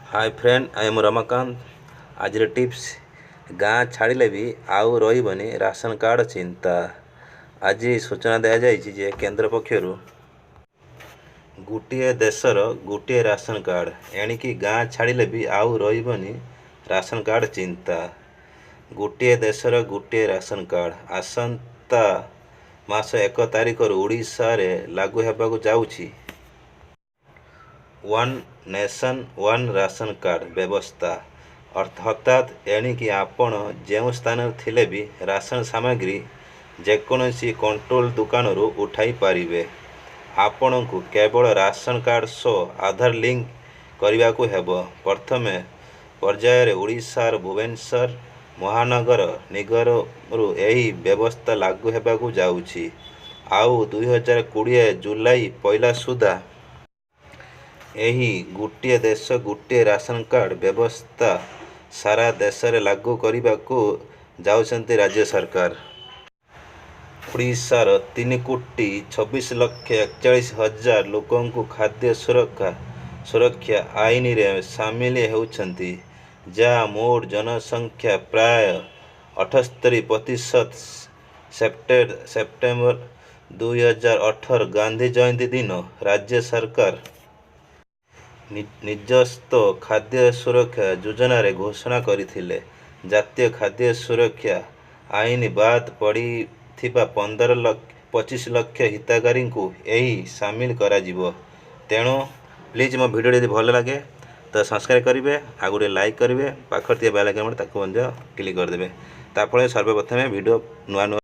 Hi friend, I am Ramakanta. ଆଜିର tips: ଗାଁ ଛାଡ଼ିଲେ ବି ଆଉ ରହିବନି ରାସନ କାର୍ଡ଼ ଚିନ୍ତା। ଆଜି ସୂଚନା ଦିଆଯାଇଛି ଯେ କେନ୍ଦ୍ର ପକ୍ଷରୁ ଗୋଟିଏ ଦେଶର ଗୋଟିଏ ରାସନ କାର୍ଡ଼। ଏଣିକି ଗାଁ ଛାଡ଼ିଲେ ବି ଆଉ ରହିବନି ରାସନ କାର୍ଡ଼ ଚିନ୍ତା। ଗୋଟିଏ ଦେଶର ଗୋଟିଏ ରାସନ କାର୍ଡ଼। ଆସନ୍ତା ମାସ 1 ତାରିଖରୁ ଓଡ଼ିଶାରେ ଲାଗୁ ହେବାକୁ ଯାଉଛି One Nation One Ration Card ବ୍ୟବସ୍ଥା। ଅର୍ଥାତ୍ ଏଣିକି ଆପଣ ଯେଉଁ ସ୍ଥାନରେ ଥିଲେ ବି ରାସନ ସାମଗ୍ରୀ ଯେକୌଣସି କଣ୍ଟ୍ରୋଲ ଦୋକାନରୁ ଉଠାଇ ପାରିବେ। ଆପଣଙ୍କୁ କେବଳ ରାସନ କାର୍ଡ଼ ସହ ଆଧାର ଲିଙ୍କ କରିବାକୁ ହେବ। ପ୍ରଥମ ପର୍ଯ୍ୟାୟରେ ଓଡ଼ିଶାର ଭୁବନେଶ୍ୱର ମହାନଗର ନିଗମରୁ ଏହି ବ୍ୟବସ୍ଥା ଲାଗୁ ହେବାକୁ ଯାଉଛି। ଆଉ 2020 ଜୁଲାଇ 1 ସୁଦ୍ଧା ଏହି ଗୋଟିଏ ଦେଶ ଗୋଟିଏ ରାସନ କାର୍ଡ଼ ବ୍ୟବସ୍ଥା ସାରା ଦେଶରେ ଲାଗୁ କରିବାକୁ ଯାଉଛନ୍ତି ରାଜ୍ୟ ସରକାର। ଓଡ଼ିଶାର 3 କୋଟି 26 ଲକ୍ଷ 41 ହଜାର ଲୋକଙ୍କୁ ଖାଦ୍ୟ ସୁରକ୍ଷା ଆଇନରେ ସାମିଲ ହେଉଛନ୍ତି, ଯାହା ମୋଟ ଜନସଂଖ୍ୟା ପ୍ରାୟ 78%। ସେପ୍ଟେମ୍ବର 2018 ଗାନ୍ଧୀ ଜୟନ୍ତୀ ଦିନ ରାଜ୍ୟ ସରକାର ନିଜସ୍ୱ ଖାଦ୍ୟ ସୁରକ୍ଷା ଯୋଜନାର ଘୋଷଣା କରିଥିଲେ। ଜାତୀୟ ଖାଦ୍ୟ ସୁରକ୍ଷା ଆଇନ ବାଦ ପଡ଼ିଥିବା 15 ଲକ୍ଷ 25 ଲକ୍ଷ ହିତାଧିକାରୀଙ୍କୁ ଏହି ସାମିଲ କରାଯିବ। ତେଣୁ ପ୍ଲିଜ୍, ମୋ ଭିଡ଼ିଓ ଯଦି ଭଲ ଲାଗେ ତ ସବସ୍କ୍ରାଇବ୍ କରିବେ, ଆଉ ଗୋଟେ ଲାଇକ୍ କରିବେ, ପାଖରେ ଥିବା ବେଲ୍ ଆଇକନ୍, ତାକୁ ମଧ୍ୟ କ୍ଲିକ୍ କରିଦେବେ। ତା ଫଳରେ ସର୍ବପ୍ରଥମେ ଭିଡ଼ିଓ ନୂଆ ନୂଆ